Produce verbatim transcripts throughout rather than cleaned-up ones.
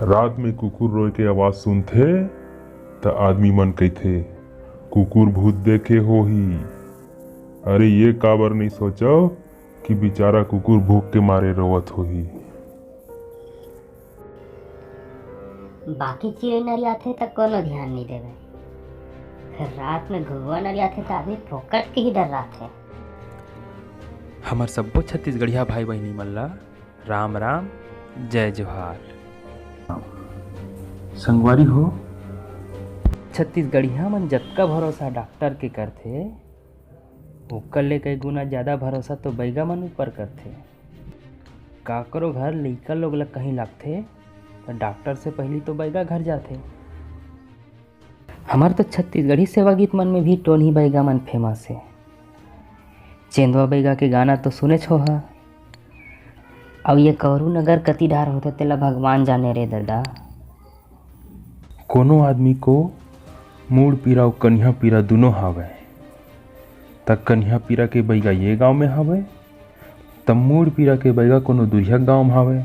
रात में कुकुर रोए के आवाज सुनथे, त आदमी मन कहिथे, "कुकुर भूत देखे होही।" अरे, ये काबर नइ सोचव कि बिचारा कुकुर भूख के मारे रोवत होही? बाकी चिरई नरियाथे, त कोनो ध्यान नइ देवे, फेर रात में घुघुआ नरियाथे, त आदमी फोकट के ही डर्राथे। हमर सब्बो छत्तीसगढ़िया भाई बहिनी मन ला राम राम, जय जोहार। संगवारी हो, छत्तीसगढ़िया मन जतका भरोसा डॉक्टर के करथे, ओकर ले कई गुना ज्यादा भरोसा तो बैगा मन ऊपर करथे। काकरो घर लइका लोग ला कहीं लागथे, त डॉक्टर से पहिली तो बैगा घर जाथे। हमर तो छत्तीसगढ़ी सेवा गीत मन में भी टोनही बैगा मन फेमस हे। चेंदवा बैगा के गाना तो सुनेच होहा। अउ ये कौरू नगर कति डार होथे, तेला भगवान जाने रे ददा। कोनो आदमी को मूड़ पीरा अउ कनिहा पीरा दुनो हावय, त कनिहा पीरा के बैगा ये गांव में हावय, त मूड़ पीरा के बैगा कोनो दुरिहा गांव में हावय।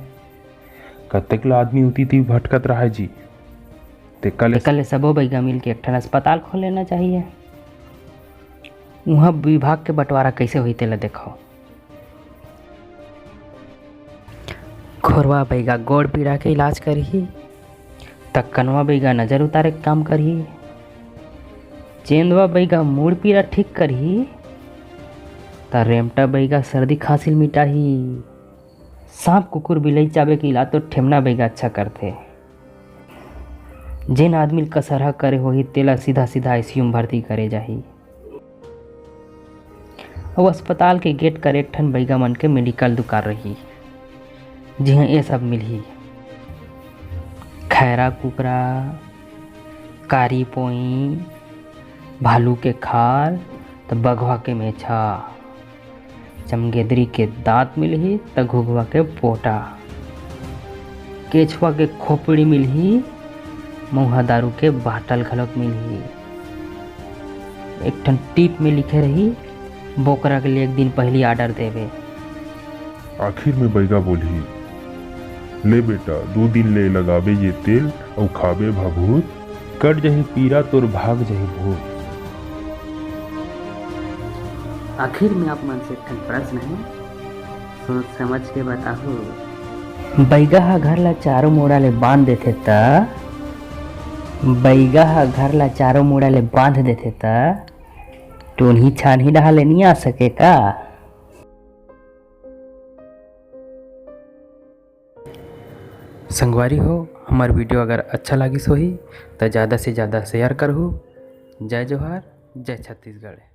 कतेक ला आदमी उती ती भटकत राहय जी। तेकर ले तेकर ले सबो बैगा मिल के एक ठन अस्पताल खोल लेना चाहिए। उहाँ विभाग के बंटवारा कइसे होही, तेला देखो। खोरवा बैगा गोड़ पीड़ा के इलाज करही, त कनवा बैगा नजर उतारे के काम करही, चेंदवा बैगा मूड़ पीड़ा ठीक करही, त रेमटा बैगा सर्दी खांसी ल मिटाही। सांप, कुकुर, बिलई चाबे के इलाज तो ठेमना बैगा अच्छा करथे। जेन आदमी ल कसरहा करे होही, तेला सीधा-सीधा आईसीयू म भर्ती करे जाही। अउ अस्पताल के गेट कर एक ठन बैगा मन के मेडिकल दुकान रही, जिहां ए सब मिलही। खैरा कुकरा, कारी पोई, भालू के खाल, त बघवा के मेछा, चमगेदरी के दांत मिलही, त घुघवा के पोटा, केछवा के खोपड़ी मिलही, मउहा दारू के बाटल घलोक मिलही। एक ठन टीप में लिखे रही, बोकरा के लिए एक दिन पहिली आर्डर देवे। आखिर में बैगा बोलही, "ले बेटा, दू दिन ले लगाबे ये तेल अउ खाबे भभूत, कट जाही पीरा तोर, भाग जाही भूत।" आखिर में आप मन से एक ठन प्रश्न हे, सोच समझ के बताहू। बैगा ह घर ला चारों मुड़ा ले बांध देथे त, बैगा ह घर ला चारों मुड़ा ले बांध देथे त, टोनही छानही डहा ले नी आ सके का? संगवारी हो, हमर वीडियो अगर अच्छा लागिस होही, त ज्यादा से ज्यादा शेयर करहू। जय जोहार, जय छत्तीसगढ़।